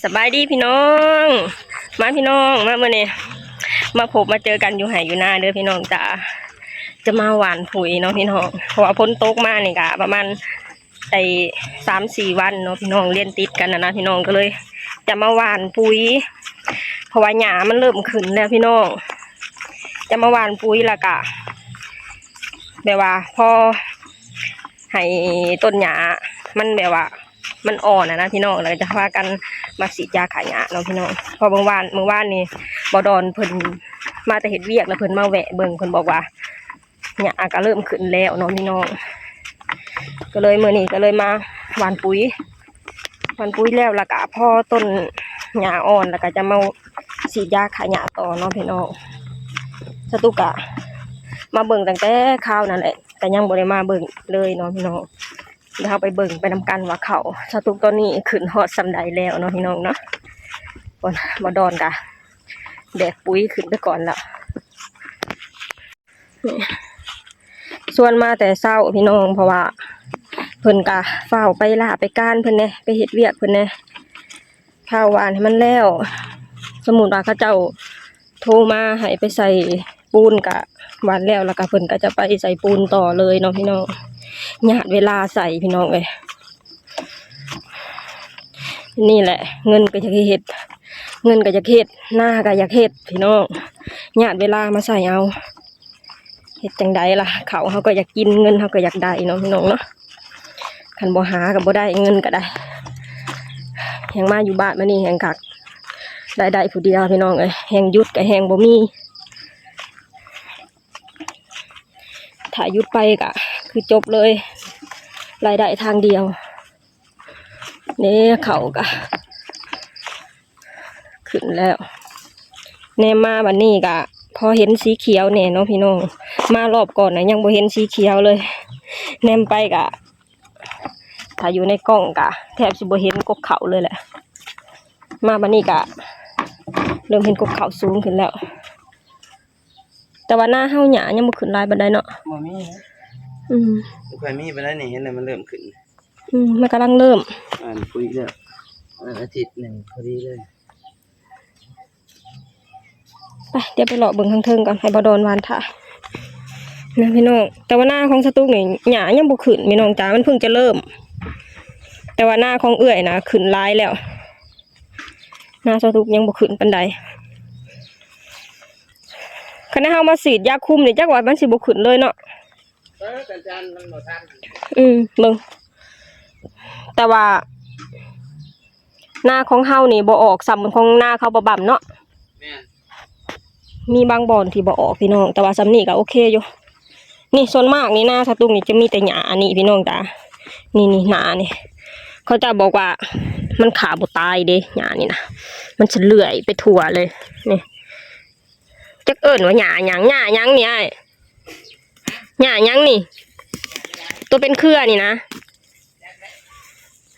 ສະບາຍດີພີ່ນ້ອງ ມາພີ່ນ້ອງ ມາມື້ນີ້ ມາພົບມາເຈີກັນຢູ່ໄຮ່ຢູ່ນາເດີພີ່ນ້ອງຈ້າ. ຈະມາຫວ່ານປຸ໋ຍເນາະພີ່ນ້ອງ ເພາະວ່າຝົນຕົກມານີ້ກະປະມານໄດ້ສາມສີ່ວັນເນາະພີ່ນ້ອງ ລຽນຕິດກັນນະນະພີ່ນ້ອງ ກໍເລີຍຈະມາຫວ່ານປຸ໋ຍ ເພາະວ່າຫຍ້າມັນເລີ່ມຂຶ້ນແລ້ວພີ່ນ້ອງ. ຈະມາຫວ່ານປຸ໋ຍ ແລ້ວກະແບບວ່າພໍໃຫ້ຕົ້ນຫຍ້າມັນແບບວ່າ ມັນອ່ອນນະນະພີ່ນ້ອງ ແລ້ວກໍຈະພາກັນມາສີດຢາຂ້າຫຍ້າເນາະພີ່ນ້ອງ. ເພາະມື້ວານ ມື້ວານນີ້ບ່າວດອນເພິ່ນມາແຕ່ເຮັດວຽກ ແລ້ວເພິ່ນມາແວະເບິ່ງ ເພິ່ນບອກວ່າຫຍ້າກໍເລີ່ມຂຶ້ນແລ້ວເນາະພີ່ນ້ອງ ກໍເລີຍມື້ນີ້ກໍເລີຍມາຫວ່ານປຸ໋ຍ ຫວ່ານປຸ໋ຍແລ້ວ ແລ້ວກໍພໍຕົ້ນຫຍ້າອ່ອນ ແລ້ວກໍຈະມາສີດຢາຂ້າຫຍ້າຕໍ່ເນາະພີ່ນ້ອງ. ສະຕຸກກະມາເບິ່ງຕັ້ງແຕ່ຄາວນັ້ນແຫຼະ ກໍຍັງບໍ່ໄດ້ມາເບິ່ງເລີຍເນາະພີ່ນ້ອງ. ດຽວເຮົາໄປເບິ່ງໄປນຳກັນວ່າເຂົ້າສະຕຸກຕອນນີ້ຂຶ້ນຮອດສ່ຳໃດແລ້ວເນາະພີ່ນ້ອງເນາະ. ພຸ້ນ ບ່າວດອນກະແບກປຸ໋ຍຂຶ້ນໄປກ່ອນລະ ນີ້ ຊວນມາແຕ່ເຊົ້າພີ່ນ້ອງ ເພາະວ່າເພິ່ນກະຟ້າວໄປລາໄປການເພິ່ນແດ່ ໄປເຮັດວຽກເພິ່ນແດ່. ຖ້າຫວ່ານໃຫ້ມັນແລ້ວ ສົມມຸດວ່າເຂົາເຈົ້າໂທມາໃຫ້ໄປໃສ່ປູນກະຫວ່ານແລ້ວ ແລ້ວກະເພິ່ນກະຈະໄປໃສ່ປູນຕໍ່ເລີຍເນາະພີ່ນ້ອງ. ຍາດເວລາໃສ່ພີ່ນ້ອງເອີຍ ນີ້ແຫຼະ ເງິນກະຢາກເຮັດ ເງິນກະຢາກເຮັດ ນາກະຢາກເຮັດພີ່ນ້ອງ ຍາດເວລາມາໃສ່ເອົາ. ເຮັດຈັ່ງໃດລະ ເຂົ້າເຮົາກໍຢາກກິນ ເງິນເຮົາກໍຢາກໄດ້ເນາະພີ່ນ້ອງເນາະ. ຄັນບໍ່ຫາກໍບໍ່ໄດ້ ເງິນກໍໄດ້. ແຮ່ງມາຢູ່ບ້ານມານີ້ແຮ່ງຄັກ ລາຍໄດ້ຜູ້ດຽວພີ່ນ້ອງເອີຍ ແຮ່ງຢຸດກໍແຮ່ງບໍ່ມີ. ຖ້າຢຸດໄປກໍຄືຈົບເລີຍ ລາຍໄດ້ທາງດຽວ. ນີ້ເຂົ້າກະຂຶ້ນແລ້ວ ແນມມາບັດນີ້ກະພໍເຫັນສີຂຽວແດ່ເນາະພີ່ນ້ອງ. ມາລອບກ່ອນນະຍັງບໍ່ເຫັນສີຂຽວເລີຍ ແນມໄປກະ ຖ້າຢູ່ໃນກ້ອງກະແທບຊິບໍ່ເຫັນກົກເຂົ້າເລີຍແຫຼະ. ມາບັດນີ້ກະເລີ່ມເຫັນກົກເຂົ້າສູງຂຶ້ນແລ້ວ. ແຕ່ວ່ານາເຮົາຫຍ້າຍັງບໍ່ຂຶ້ນຫຼາຍປານໃດເນາະ. ບໍ່ມີ ອືມ ບໍ່ຄ່ອຍມີປານໃດນີ້ ເຫັນແລ້ວມັນເລີ່ມຂຶ້ນ. ອືມ ມັນກຳລັງເລີ່ມ ອ່ານປຸ໋ຍແລ້ວ ອາທິດໜຶ່ງພໍດີເລີຍ. ໄປ ດຽວໄປເລາະເບິ່ງທາງເທິງກ່ອນ ໃຫ້ບ່າວດອນຫວ່ານຖ້ານະພີ່ນ້ອງ. ແຕ່ວ່ານາຂອງສະຕຸກນີ້ຫຍ້າຍັງບໍ່ຂຶ້ນພີ່ນ້ອງຈ້າ ມັນເພິ່ງຈະເລີ່ມ. ແຕ່ວ່ານາຂອງເອື້ອຍນະຂຶ້ນຫຼາຍແລ້ວ ນາສະຕຸກຍັງບໍ່ຂຶ້ນປານໃດ. ຄັນເຮົາມາສີດຢາຄຸມນີ້ ຈັກວ່າມັນຊິບໍ່ຂຶ້ນເລີຍເນາະ. ເອີ ກະຈັນມັນບໍ່ທັນ ອືມ ເບິ່ງ ແຕ່ວ່ານາຂອງເຮົານີ້ບໍ່ອອກສ່ຳຂອງນາເຂົາບໍ່ບຳເນາະ. ແມ່ນ ມີບາງບ່ອນທີ່ບໍ່ອອກພີ່ນ້ອງ ແຕ່ວ່າສ່ຳນີ້ກໍໂອເຄຢູ່. ນີ້ສ່ວນມາກນີ້ນາສະຕຸກນີ້ຈະມີແຕ່ຫຍ້າອັນນີ້ພີ່ນ້ອງຈ້າ. ນີ້ໆ ນານີ້ ເຂົາເຈົ້າບອກວ່າມັນຂ້າບໍ່ຕາຍເດ້ ຫຍ້ານີ້ນະ ມັນຊິເລື່ອຍໄປທົ່ວເລີຍ. ນີ້ ຈັກເອີ້ນວ່າຫຍ້າຫຍັງ ຫຍ້າຫຍັງນີ້ອ້າຍ ຫຍ້າຫຍັງນີ້ ຕົວເປັນເຄືອນີ້ນະ.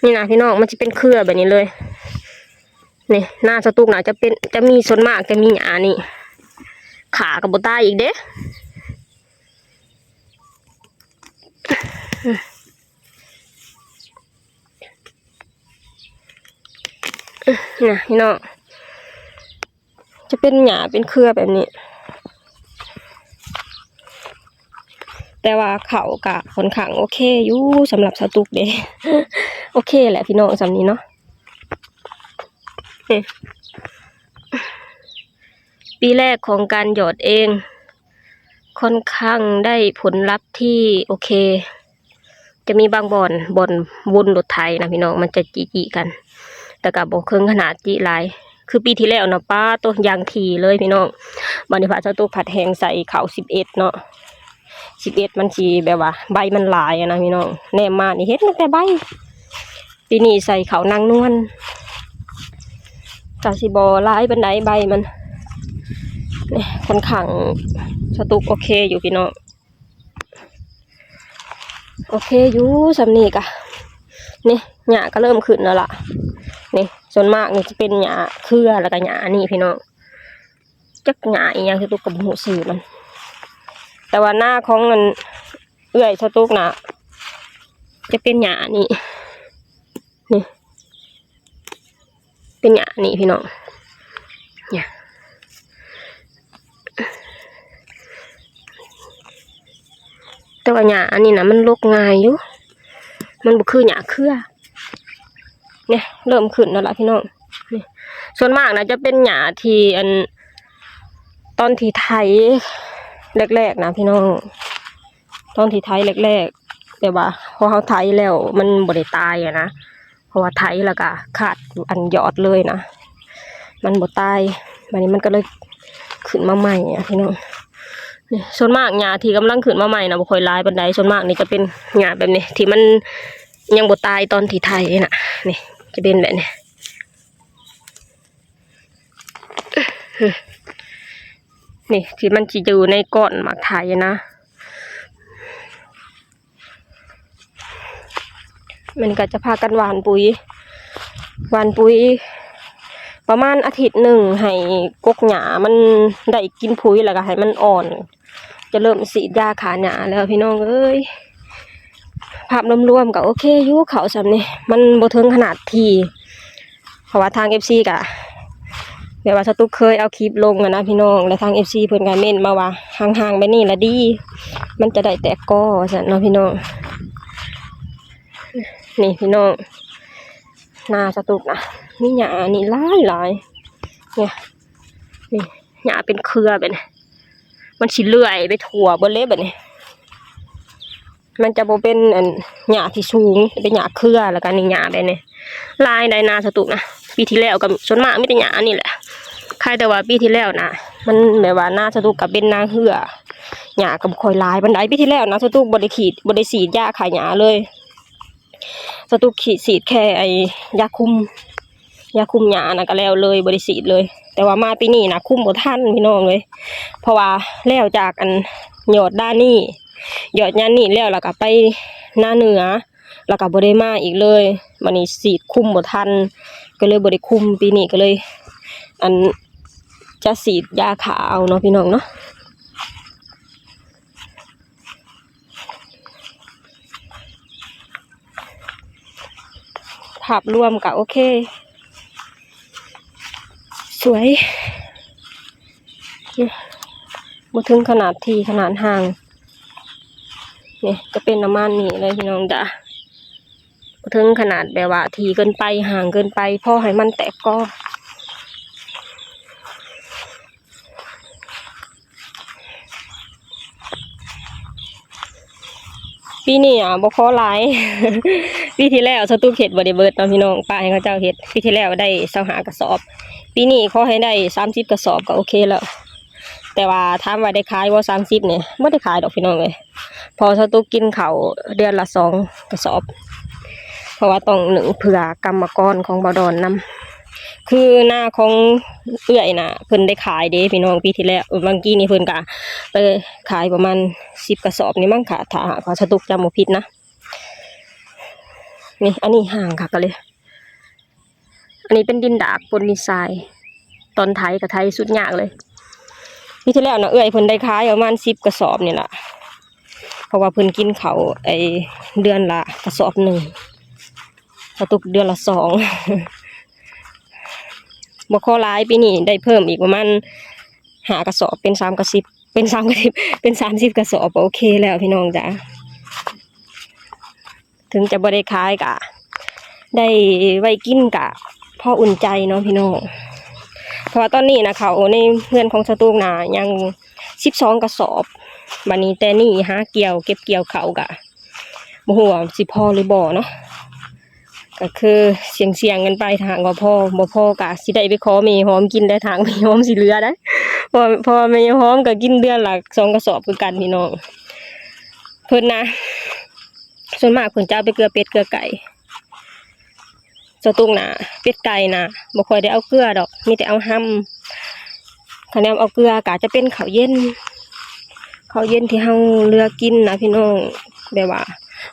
ນີ້ນະພີ່ນ້ອງ ມັນຊິເປັນເຄືອແບບນີ້ເລີຍ. ນີ້ນາສະຕຸກນະຈະເປັນ ຈະມີ ສ່ວນມາກຈະມີຫຍ້ານີ້ ຂ້າກໍບໍ່ຕາຍອີກເດ້. ນະພີ່ນ້ອງ ຈະເປັນຫຍ້າເປັນເຄືອແບບນີ້ ແຕ່ວ່າເຂົ້າກະຂ້ອນຂ້າງໂອເຄຢູ່ ສຳລັບສາວຕຸກເດ້ ໂອເຄແຫຼະພີ່ນ້ອງ ສ່ຳນີ້ເນາະ. ເອີ ປີແລກຂອງການຫຍອດເອງ ຄ່ອນຂ້າງໄດ້ຜົນລັບທີ່ໂອເຄ. ຈະມີບາງບ່ອນ ບ່ອນວົນລົດໄຖນະພີ່ນ້ອງ ມັນຈະຈິໆກັນ ແຕ່ກະບໍ່ເຄິ່ງຂະໜາດຈິຫຼາຍ ຄືປີທີ່ແລ້ວນະ ປາໂຕ ຢ່າງຖີ່ເລີຍພີ່ນ້ອງ. ບາດນີ້ພັດສາວຕຸກພັດແຮ່ງໃສ່ເຂົ້າສິບເອັດເນາະ ສິບເອັດມັນຊິແບບວ່າໃບມັນຫຼາຍນະພີ່ນ້ອງ ແນມມານີ້ເຫັນຕັ້ງແຕ່ໃບ. ປີນີ້ໃສ່ເຂົ້ານາງນວນ ກະຊິບໍ່ຫຼາຍປານໃດໃບມັນ ນີ້ ຂ້ອນຂ້າງສາວຕຸກໂອເຄຢູ່ພີ່ນ້ອງ. ໂອເຄຢູ່ ສ່ຳນີ້ກະ ນີ້ ຫຍ້າກໍເລີ່ມຂຶ້ນແລ້ວລະ. ນີ້ ສ່ວນມາກນີ້ຈະເປັນຫຍ້າເຄືອ ແລ້ວກະຫຍ້າອັນນີ້ພີ່ນ້ອງ ຈັກຫຍ້າອີ່ຫຍັງ ສາວຕຸກກໍບໍ່ຮູ້ຊື່ມັນ. ແຕ່ວ່ານາຂອງອັນເອື້ອຍສາວຕຸກນະ ຈະເປັນຫຍ້າອັນນີ້ ນີ້ ເປັນຫຍ້ານີ້ພີ່ນ້ອງ ນີ້ ແຕ່ວ່າຫຍ້າອັນນີ້ນະ ມັນລົກງ່າຍຢູ່ ມັນບໍ່ຄືຫຍ້າເຄືອ ນີ້ ເລີ່ມຂຶ້ນແລ້ວລະພີ່ນ້ອງ ນີ້ ສ່ວນມາກນະຈະເປັນຫຍ້າທີ່ ອັນ ຕອນທີ່ໄຖແລກໆນະພີ່ນ້ອງ ຕອນທີ່ໄຖແລກໆ ແບບວ່າພໍເຮົາໄຖແລ້ວມັນບໍ່ໄດ້ຕາຍຫັ້ນນະ ເພາະວ່າໄຖແລ້ວກະຂາດອັນຍອດເລີຍນະ ມັນບໍ່ຕາຍ ບາດນີ້ມັນກໍເລີຍຂຶ້ນມາໃໝ່ອະພີ່ນ້ອງ ນີ້ ສ່ວນມາກຫຍ້າທີ່ກຳລັງຂຶ້ນມາໃໝ່ນະ ບໍ່ຄ່ອຍຫຼາຍປານໃດ ສ່ວນມາກນີ້ຈະເປັນຫຍ້າແບບນີ້ ທີ່ມັນຍັງບໍ່ຕາຍຕອນທີ່ໄຖນະ ນີ້ ຈະເປັນແບບນີ້ ນີ້ ທີ່ມັນຊິຢູ່ໃນກ້ອນໝາກໄຖນະ ມັນກໍຈະພາກັນຫວ່ານປຸ໋ຍ ຫວ່ານປຸ໋ຍປະມານອາທິດໜຶ່ງ ໃຫ້ກົກຫຍ້າມັນໄດ້ກິນປຸ໋ຍ ແລ້ວກໍໃຫ້ມັນອ່ອນ ຈະເລີ່ມສີດຢາຂ້າຫຍ້າແລ້ວພີ່ນ້ອງເອີຍ ພາບລວມໆກໍໂອເຄຢູ່ ເຂົ້າຊ່ຳນີ້ ມັນບໍ່ເຖິງຂະໜາດທີ່ ເພາະວ່າທາງເອັຟຊີກະ ແບບວ່າສະຕຸກເຄີຍເອົາຄລິບລົງຫັ້ນນະພີ່ນ້ອງ ແລະທາງເອັຟຊີເພິ່ນກະເມັ້ນມາວ່າ ຫ່າງໆແບບນີ້ລະດີ ມັນຈະໄດ້ແຕກກໍວ່າຊັ້ນເນາະພີ່ນ້ອງ ນີ້ພີ່ນ້ອງ ນາສະຕຸກນະ ມີຫຍ້ານີ້ຫຼາຍໆ ນີ້ ນີ້ ຫຍ້າເປັນເຄືອແບບນີ້ ມັນຊິເລື່ອຍໄປທົ່ວເບິດເລີຍບາດນີ້ ມັນຈະບໍ່ເປັນອັນຫຍ້າທີ່ສູງ ເປັນຫຍ້າເຄືອ ແລ້ວກໍນີ້ຫຍ້າແບບນີ້ ຫຼາຍໃດນາສະຕຸກນະ ປີທີ່ແລ້ວກໍສ່ວນມາກມີແຕ່ຫຍ້າອັນນີ້ແຫຼະ ຄາຍແຕ່ວ່າປີທີ່ແລ້ວນະ ມັນແບບວ່ານາສະຕຸກກໍເປັນນາເຮືອ ຫຍ້າກໍບໍ່ຄ່ອຍຫຼາຍປານໃດ ປີທີ່ແລ້ວນາສະຕຸກບໍ່ໄດ້ສີດ ບໍ່ໄດ້ສີດຢາຂ້າຫຍ້າເລີຍ ສະຕຸກສີດແຄ່ໄອ້ຢາຄຸມ ຢາຄຸມຫຍ້ານະກໍແລ້ວເລີຍ ບໍ່ໄດ້ສີດເລີຍ ແຕ່ວ່າມາປີນີ້ນະຄຸມບໍ່ທັນພີ່ນ້ອງເອີຍ ເພາະວ່າແລ້ວຈາກອັນຍອດດານີ້ ຍອດຍານີ້ແລ້ວ ແລ້ວກໍໄປນາເໜືອ ແລ້ວກໍບໍ່ໄດ້ມາອີກເລີຍ ບາດນີ້ສີດຄຸມບໍ່ທັນ ກໍເລີຍບໍ່ໄດ້ຄຸມ ປີນີ້ກໍເລີຍ ອັນ ຈະສີດຢາຂ້າເອົາເນາະພີ່ນ້ອງເນາະ ພາບລວມກໍໂອເຄ ສວຍ ບໍ່ເຖິງຂະໜາດທີ່ຂະໜາດຫ່າງ ນີ້ຈະເປັນປະມານນີ້ເລີຍພີ່ນ້ອງຈ້າ ບໍ່ເຖິງຂະໜາດແບບວ່າຖີ່ເກີນໄປ ຫ່າງເກີນໄປ ພໍໃຫ້ມັນແຕກກໍ ປີນີ້ອະບໍ່ພໍຫຼາຍ ປີທີ່ແລ້ວສະຕຸກເຮັດບໍ່ໄດ້ເບິດເນາະພີ່ນ້ອງ ປະໃຫ້ເຂົາເຈົ້າເຮັດ ປີທີ່ແລ້ວໄດ້ຊາວຫ້າກະສອບ ປີນີ້ຂໍໃຫ້ໄດ້ສາມສິບກະສອບກໍໂອເຄແລ້ວ ແຕ່ວ່າຖາມວ່າໄດ້ຂາຍບໍ່ສາມສິບນີ້ ບໍ່ໄດ້ຂາຍດອກພີ່ນ້ອງເອີຍ ເພາະສະຕຸກກິນເຂົ້າເດືອນລະສອງກະສອບ ເພາະວ່າຕ້ອງໜຶ້ງເພື່ອກຳມະກອນຂອງບ່າວດອນນຳ ຄືນາຂອງເອື້ອຍນະ ເພິ່ນໄດ້ຂາຍເດ້ພີ່ນ້ອງ ປີທີ່ແລ້ວ ເອີ ຫວ່າງກີ້ນີ້ເພິ່ນກະໄປຂາຍປະມານສິບກະສອບນີ້ມັ້ງ ຖ້າ ຖ້າ ຖ້າສະຕຸກຈຳບໍ່ຜິດນະ ນີ້ ອັນນີ້ຫ່າງຄັກກະເລີຍ ອັນນີ້ເປັນດິນດາກປົນດິນຊາຍ ຕອນໄຖກະໄຖສຸດຍາກເລີຍ ປີທີ່ແລ້ວນະ ເອື້ອຍເພິ່ນໄດ້ຂາຍປະມານສິບກະສອບນີ້ລະ ເພາະວ່າເພິ່ນກິນເຂົ້າໄອ້ເດືອນລະກະສອບໜຶ່ງ ສະຕຸກເດືອນລະສອງ ບໍ່ຂໍຫຼາຍ ປີນີ້ໄດ້ເພີ່ມອີກປະມານຫ້າກະສອບ ເປັນສາມກະສິບ ເປັນສາມກະສິບ ເປັນສາມສິບກະສອບ ໂອເຄແລ້ວພີ່ນ້ອງຈ້າ ເຖິງຈະບໍ່ໄດ້ຂາຍກະໄດ້ໄວ້ກິນກະພໍອຸ່ນໃຈເນາະພີ່ນ້ອງ ເພາະວ່າຕອນນີ້ນະ ເຂົ້າໃນເຮືອນຂອງສະຕຸກນະຍັງສິບສອງກະສອບ ບາດນີ້ແຕ່ນີ້ຫາກ່ຽວ ເກັບກ່ຽວເຂົ້າກະບໍ່ຮູ້ວ່າຊິພໍຫຼືບໍ່ເນາະ ກະຄືສ່ຽງໆກັນໄປ ຖ້າຫາກວ່າພໍ ບໍ່ພໍກະຊິໄດ້ໄປຂໍແມ່ຍາຍຫອມກິນໄດ໋ ຖ້າຫາກແມ່ຍາຍຫອມຊິເຫຼືອໄດ໋ ເພາະ ເພາະວ່າແມ່ຍາຍຫອມກະກິນເດືອນລະສອງກະສອບຄືກັນພີ່ນ້ອງ ເພິ່ນນະ ສ່ວນມາກເພິ່ນຈະເອົາໄປເກືອເປັດເກືອໄກ່ ສະຕຸກນະ ເປັດໄກ່ນະ ບໍ່ຄ່ອຍໄດ້ເອົາເກືອດອກ ມີແຕ່ເອົາຮຳ ຄັນແມ່ນເອົາເກືອກະຈະເປັນເຂົ້າເຢັນ ເຂົ້າເຢັນທີ່ເຮົາເຫຼືອກິນນະພີ່ນ້ອງ ແບບວ່າ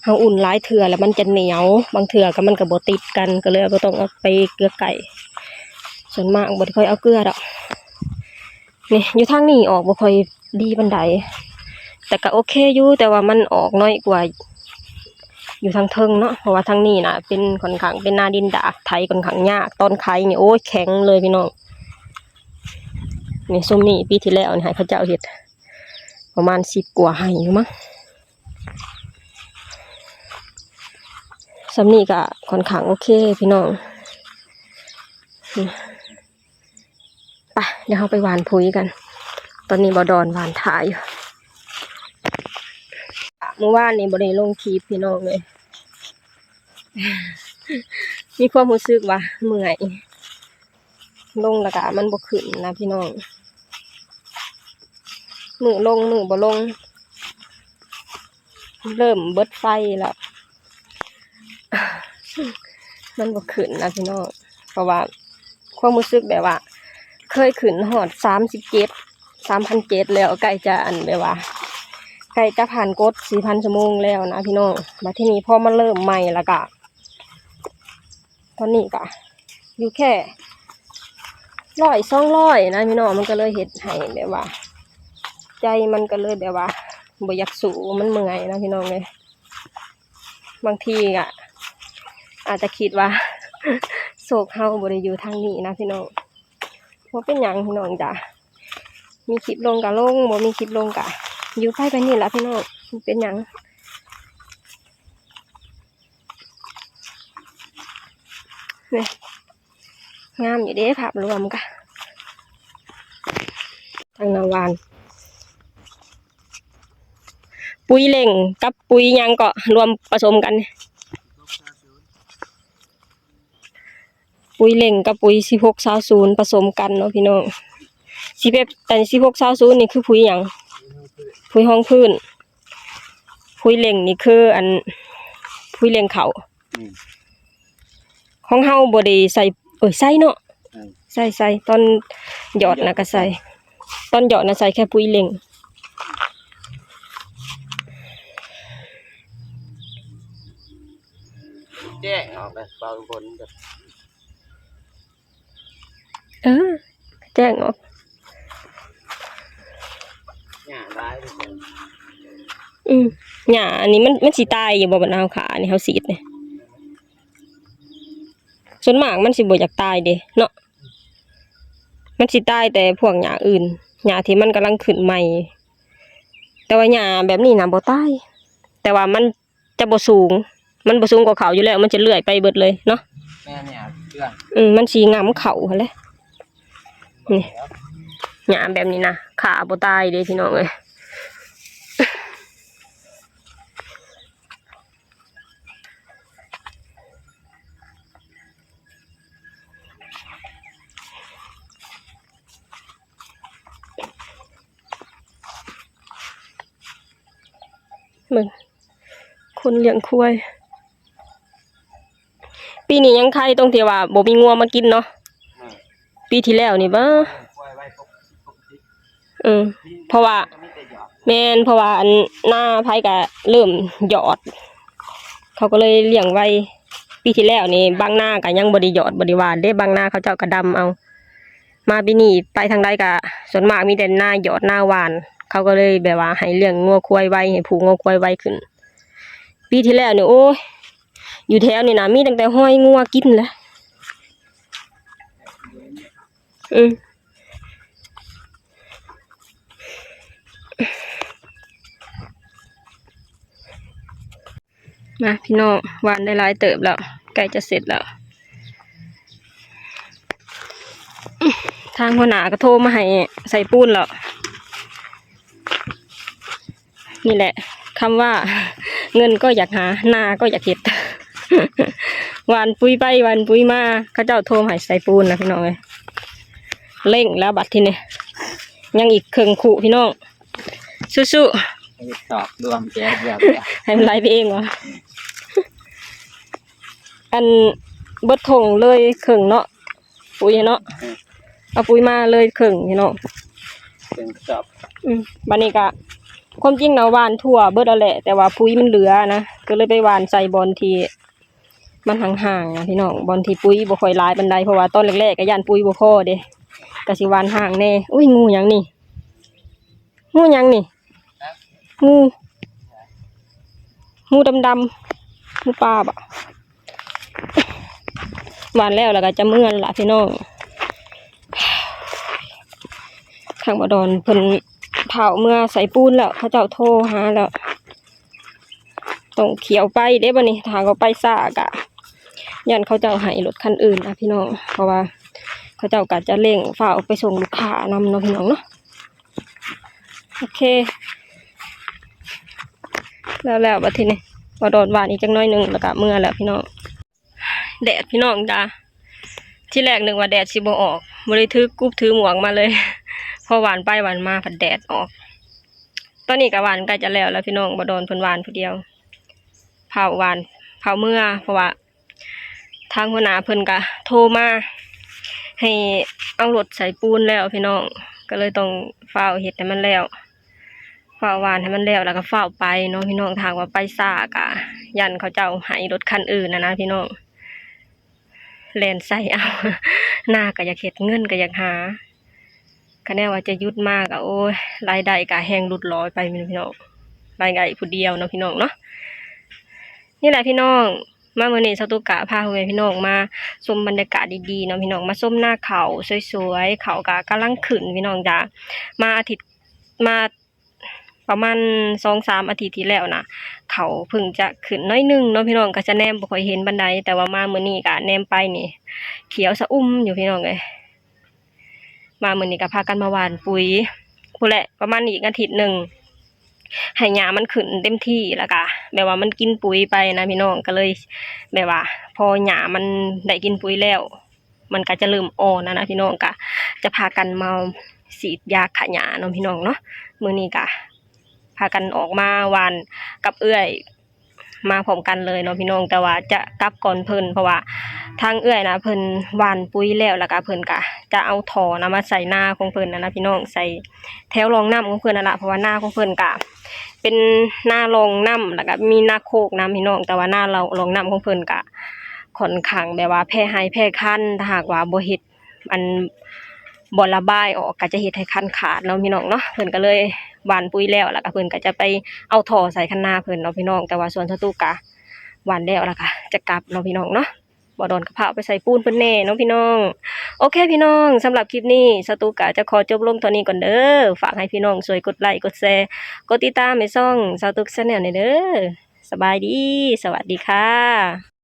ເຮົາອຸ່ນຫຼາຍເທື່ອແລ້ວມັນຈະໜຽວ ບາງເທື່ອກະມັນກະບໍ່ຕິດກັນ ກະເລີຍບໍ່ຕ້ອງເອົາໄປເກືອໄກ່ ສ່ວນມາກບໍ່ໄດ້ຄ່ອຍເອົາເກືອດອກ ນີ້ ຢູ່ທາງນີ້ອອກບໍ່ຄ່ອຍດີປານໃດ ແຕ່ກະໂອເຄຢູ່ ແຕ່ວ່າມັນອອກໜ້ອຍກວ່າ ຢູ່ທາງເທິງເນາະ ເພາະວ່າທາງນີ້ນະເປັນ ຂ້ອນຂ້າງເປັນນາດິນດາກ ໄຖຂ້ອນຂ້າງຍາກ ຕອນໄຄນີ້ ໂອ້ຍ ແຂງເລີຍພີ່ນ້ອງ. ນີ້ ຊຸມນີ້ປີທີ່ແລ້ວນີ້ໃຫ້ເຂົາເຈົ້າເຮັດປະມານສິບກວ່າໄຮ່ຢູ່ມັ້ງ. ສ່ຳນີ້ກະຂ້ອນຂ້າງໂອເຄພີ່ນ້ອງ. ໄປ ດຽວເຮົາໄປຫວ່ານປຸ໋ຍກັນ. ຕອນນີ້ບ່າວດອນຫວ່ານຖ້າຢູ່. ມື້ວານນີ້ບໍ່ໄດ້ລົງຄລິບພີ່ນ້ອງເອີຍ ມີຄວາມຮູ້ສຶກວ່າເມື່ອຍ ລົງແລ້ວກະມັນບໍ່ຂຶ້ນນະພີ່ນ້ອງ. ມື້ລົງມື້ບໍ່ລົງ ເລີ່ມເບິດໄຟແລ້ວ ມັນບໍ່ຂຶ້ນນະພີ່ນ້ອງ. ເພາະວ່າຄວາມຮູ້ສຶກແບບວ່າ ເຄີຍຂຶ້ນຮອດສາມສິບເຈັດ ສາມພັນເຈັດແລ້ວ ໃກ້ຈະ ອັນ ແບບວ່າ ໃກ້ຈະຜ່ານກົດສີ່ພັນຊົ່ວໂມງແລ້ວນະພີ່ນ້ອງ. ບັດທີນີ້ພໍມາເລີ່ມໃໝ່ແລ້ວກະ ຕອນນີ້ກະຢູ່ແຄ່ຮ້ອຍສອງຮ້ອຍນະພີ່ນ້ອງ. ມັນກໍເລີຍເຮັດໃຫ້ແບບວ່າ ໃຈມັນກໍເລີຍແບບວ່າບໍ່ຢາກສູ້ ມັນເມື່ອຍນະພີ່ນ້ອງເອີຍ. ບາງທີກະອາດຈະຄິດວ່າໂຊກເຮົາບໍ່ໄດ້ຢູ່ທາງນີ້ນະພີ່ນ້ອງ. ບໍ່ເປັນຫຍັງພີ່ນ້ອງຈ້າ ມີຄລິບລົງກະລົງ ບໍ່ມີຄລິບລົງກະຢູ່ໄປແບບນີ້ລະພີ່ນ້ອງ ບໍ່ເປັນຫຍັງ. ນີ້ ງາມຢູ່ເດ້ ພາບລວມກະ ທາງນາຫວ່ານ ປຸ໋ຍເລັ່ງກັບປຸ໋ຍຫຍັງເກາະ ລວມປະສົມກັນ. ປຸ໋ຍເລັ່ງກັບປຸ໋ຍສິບຫົກຊາວສູນປະສົມກັນເນາະພີ່ນ້ອງ. ສິບເອັດ ອັນ ສິບຫົກຊາວສູນນີ້ຄືປຸ໋ຍຫຍັງ? ປຸ໋ຍຮອງພື້ນ. ປຸ໋ຍເລັ່ງນີ້ຄື ອັນ ປຸ໋ຍເລັ່ງເຂົ້າ. ອືມ ຂອງເຮົາບໍ່ໄດ້ໃສ່ ເອີ ໃສ່ເນາະ. ເອີ ໃສ່ ໃສ່ ຕອນຢອດນະກະໃສ່ ຕອນຢອດນະໃສ່ແຄ່ປຸ໋ຍເລັ່ງ. ແຈ້ງອອກເລີຍ ເວົ້າຄົນ ເອີ ແຈ້ງອອກ. ຫຍ້າຫຼາຍ ອືມ ຫຍ້າອັນນີ້ມັນ ມັນຊິຕາຍຢູ່ບໍ່ ບັດເຮົາຂ້ານີ້ ເຮົາສີດນີ້? ສ່ວນມາກມັນຊິບໍ່ຢາກຕາຍເດ້ເນາະ ມັນຊິຕາຍແຕ່ພວກຫຍ້າອື່ນ ຫຍ້າທີ່ມັນກຳລັງຂຶ້ນໃໝ່. ແຕ່ວ່າຫຍ້າແບບນີ້ນະບໍ່ຕາຍ ແຕ່ວ່າມັນ ຈະບໍ່ສູງ ມັນບໍ່ສູງກວ່າເຂົ້າຢູ່ແລ້ວ ມັນຈະເລື່ອຍໄປເບິດເລີຍເນາະ. ແມ່ນຫຍ້າເຊື່ອງ ອືມ ມັນຊິຫຍ້ຳເຂົ້າຫັ້ນແຫຼະ. ນີ້ ຫຍ້າແບບນີ້ນະ ຂ້າບໍ່ຕາຍເດ້ພີ່ນ້ອງເອີຍ. ເບິ່ງ ຄົນລ້ຽງຄວາຍ ປີນີ້ຍັງໄຄຕົງທີ່ວ່າບໍ່ມີງົວມາກິນເນາະ. ອືມ ປີທີ່ແລ້ວນີ້ ເອີ ເພາະວ່າ ແມ່ນ ເພາະວ່າອັນນາໃຜກະເລີ່ມຢອດ ເຂົາກໍເລີຍລ້ຽງໄວ. ປີທີ່ແລ້ວນີ້ບາງນາກະຍັງບໍ່ໄດ້ຢອດ ບໍ່ໄດ້ຫວ່ານເດ້ ບາງນາເຂົາເຈົ້າກະດຳເອົາ. ມາປີນີ້ໄປທາງໃດກະສ່ວນມາກມີແຕ່ນາຢອດນາຫວ່ານ ເຂົາກໍເລີຍແບບວ່າໃຫ້ລ້ຽງງົວຄວາຍໄວ ໃຫ້ຜູກງົວຄວາຍໄວຂຶ້ນ. ປີທີ່ແລ້ວນີ້ ໂອ້ຍ ຢູ່ແຖວນີ້ນະ ມີຕັ້ງແຕ່ຮອຍງົວກິນແຫຼະ. ອືມ ມາພີ່ນ້ອງ ຫວ່ານໄດ້ຫຼາຍເຕີບແລ້ວ ໃກ້ຈະເສັດແລ້ວ. ທາງຫົວໜ້າກໍໂທມາໃຫ້ໃສ່ປູນແລ້ວ. ນີ້ແຫຼະ ຄຳວ່າເງິນກໍຢາກຫາ ນາກໍຢາກເຮັດ ຫວ່ານປຸ໋ຍໄປຫວ່ານປຸ໋ຍມາ ເຂົາເຈົ້າໂທມາໃຫ້ໃສ່ປູນນະພີ່ນ້ອງເອີຍ. ເລັ່ງແລ້ວບັດທີນີ້ ຍັງອີກເຄິ່ງຄຸພີ່ນ້ອງ. ສູ້ໆ ເຮັດຕອກລວມແຈກແບບ ໃຫ້ມັນໄຫຼໄປເອງຫວາ. ອັນ ເບິດຖົງເລີຍເຄິ່ງເນາະ ປຸ໋ຍເນາະ. ອືມ ເອົາປຸ໋ຍມາເລີຍເຄິ່ງພີ່ນ້ອງ ເຄິ່ງກະສອບ. ອືມ ບັດນີ້ກະ ຄວາມຈິງນະຫວ່ານທົ່ວເບິດແລ້ວແຫຼະ ແຕ່ວ່າປຸ໋ຍມັນເຫຼືອນະ ກໍເລີຍໄປຫວ່ານໃສ່ບ່ອນທີ່ ມັນຫ່າງໆນະພີ່ນ້ອງ ບ່ອນທີ່ປຸ໋ຍບໍ່ຄ່ອຍຫຼາຍປານໃດ ເພາະວ່າຕອນແລກໆກໍຢ້ານປຸ໋ຍບໍ່ພໍເດ້ ກໍຊິຫວ່ານຫ່າງແດ່. ໂອ້ຍ ງູຫຍັງນີ້ ງູຫຍັງນີ້? ງູ ງູດຳໆ. ໝູປ່າບໍ? ຫວ່ານແລ້ວ ແລ້ວກໍຈະເມືອລະພີ່ນ້ອງ. ທາງບໍ່ດອນເພິ່ນພ້າວເມືອໃສ່ປູນແລ້ວ ເຂົາເຈົ້າໂທຫາແລ້ວ. ຕ້ອງຂ້ຽວໄປເດ້ບັດນີ້ ຖ້າເຮົາໄປຊ້າກະຢ້ານເຂົາເຈົ້າໃຫ້ລົດຄັນອື່ນນະພີ່ນ້ອງ ເພາະວ່າເຂົາເຈົ້າກໍຈະເລັ່ງຟ້າວໄປສົ່ງລູກຄ້ານຳເນາະພີ່ນ້ອງເນາະ. ໂອເຄ ແລ້ວໆ ບັດທີນີ້ ບໍ່ດອນຫວ່ານອີກຈັກໜ້ອຍໜຶ່ງ ແລ້ວກະເມືອແລ້ວພີ່ນ້ອງ. ແດດພີ່ນ້ອງຈ້າ ທີແລກນຶກວ່າແດດຊິບໍ່ອອກ ບໍ່ໄດ້ຖືກຸບຖືໝວກມາເລີຍ ພໍຫວ່ານໄປຫວ່ານມາພັດແດດອອກ. ຕອນນີ້ກໍຫວ່ານໃກ້ຈະແລ້ວແລ້ວພີ່ນ້ອງ ບໍ່ດອນເພິ່ນຫວ່ານຜູ້ດຽວ ພ້າວຫວ່ານ ພ້າວເມືອ ເພາະວ່າທາງຫົວໜ້າເພິ່ນກໍໂທມາໃຫ້ເອົາລົດໃສ່ປູນແລ້ວພີ່ນ້ອງ ກໍເລີຍຕ້ອງຟ້າວເຮັດໃຫ້ມັນແລ້ວ ຟ້າວຫວ່ານໃຫ້ມັນແລ້ວ ແລ້ວກໍຟ້າວໄປເນາະພີ່ນ້ອງ. ຖ້າຫາກວ່າໄປຊ້າກໍຢ້ານເຂົາເຈົ້າໃຫ້ລົດຄັນອື່ນນະນະພີ່ນ້ອງ ແລ່ນໃສ່ເອົາ. ນາກໍຢາກເຮັດ ເງິນກໍຢາກຫາ ຄະແນນວ່າຈະຢຸດມາກໍ ໂອ້ຍ ລາຍໄດ້ກໍແຮ່ງຫຼຸດຫຼອຍໄປແມ່ນພີ່ນ້ອງ ລາຍໄດ້ຜູ້ດຽວເນາະພີ່ນ້ອງເນາະ. ນີ້ແຫຼະພີ່ນ້ອງ ມາມື້ນີ້ສາວຕຸກກະພາພໍ່ແມ່ພີ່ນ້ອງມາຊົມບັນຍາກາດດີໆເນາະພີ່ນ້ອງ ມາຊົມນາເຂົ້າສວຍໆ ເຂົ້າກໍກຳລັງຂຶ້ນພີ່ນ້ອງຈ້າ. ມາອາທິດ ມາປະມານສອງສາມອາທິດທີ່ແລ້ວນະ ເຂົ້າເພິ່ງຈະຂຶ້ນໜ້ອຍໜຶ່ງເນາະພີ່ນ້ອງ ກໍຈະແນມບໍ່ຄ່ອຍເຫັນປານໃດ ແຕ່ວ່າມາມື້ນີ້ກໍແນມໄປນີ້ຂຽວຊະອຸ່ມຢູ່ພີ່ນ້ອງເອີຍ. ມາມື້ນີ້ກໍພາກັນມາຫວ່ານປຸ໋ຍ ພຸ້ນແຫຼະ ປະມານອີກອາທິດໜຶ່ງ ໃຫ້ຫຍ້າມັນຂຶ້ນເຕັມທີ່ ແລ້ວກະແບບວ່າມັນກິນປຸ໋ຍໄປນະພີ່ນ້ອງ ກໍເລີຍແບບວ່າພໍຫຍ້າມັນໄດ້ກິນປຸ໋ຍແລ້ວ ມັນກໍຈະເລີ່ມອ່ອນນະນະພີ່ນ້ອງ ກໍຈະພາກັນມາສີດຢາຂ້າຫຍ້າເນາະພີ່ນ້ອງເນາະ. ມື້ນີ້ກໍພາກັນອອກມາຫວ່ານກັບເອື້ອຍ ມາພ້ອມກັນເລີຍເນາະພີ່ນ້ອງ ແຕ່ວ່າຈະກັບກ່ອນເພິ່ນ ເພາະວ່າທາງເອື້ອຍນະເພິ່ນຫວ່ານປຸ໋ຍແລ້ວ ແລ້ວກະເພິ່ນກະຈະເອົາທໍ່ນະມາໃສ່ນາຂອງເພິ່ນນະນະພີ່ນ້ອງ ໃສ່ແຖວຮ່ອງນ້ຳຂອງເພິ່ນຫັ້ນລະ ເພາະວ່ານາຂອງເພິ່ນກະເປັນນາຮ່ອງນ້ຳ ແລ້ວກະມີນາໂຄກນຳພີ່ນ້ອງ ແຕ່ວ່ານາຮ່ອງນ້ຳຂອງເພິ່ນກະຂ້ອນຂ້າງແບບວ່າແພໄຮ່ແພຄັນ ຖ້າຫາກວ່າບໍ່ເຮັດ ອັນ ບໍ່ລະບາຍອອກກໍຈະເຮັດໃຫ້ຄັນຂາດເນາະພີ່ນ້ອງເນາະ. ເພິ່ນກໍເລີຍຫວ່ານປຸ໋ຍແລ້ວ ແລ້ວກໍເພິ່ນກໍຈະໄປເອົາທໍ່ໃສ່ຄັນນາເພິ່ນເນາະພີ່ນ້ອງ ແຕ່ວ່າສວນສາວຕຸກກະຫວ່ານແລ້ວ ແລ້ວກໍຈະກັບເນາະພີ່ນ້ອງເນາະ. ບໍ່ດອນກໍພາໄປໃສ່ປູນເພິ່ນແດ່ເນາະພີ່ນ້ອງ. ໂອເຄພີ່ນ້ອງ ສຳລັບຄລິບນີ້ສາວຕຸກກະຈະຂໍຈົບລົງເທົ່ານີ້ກ່ອນເດີ. ຝາກໃຫ້ພີ່ນ້ອງຊ່ວຍກົດໄລກ໌ ກົດແຊ ກົດຕິດຕາມໃຫ້ຊ່ອງສາວຕຸກ Channel ແດ່ເດີ. ສະບາຍດີ ສະຫວັດດີຄ່ະ.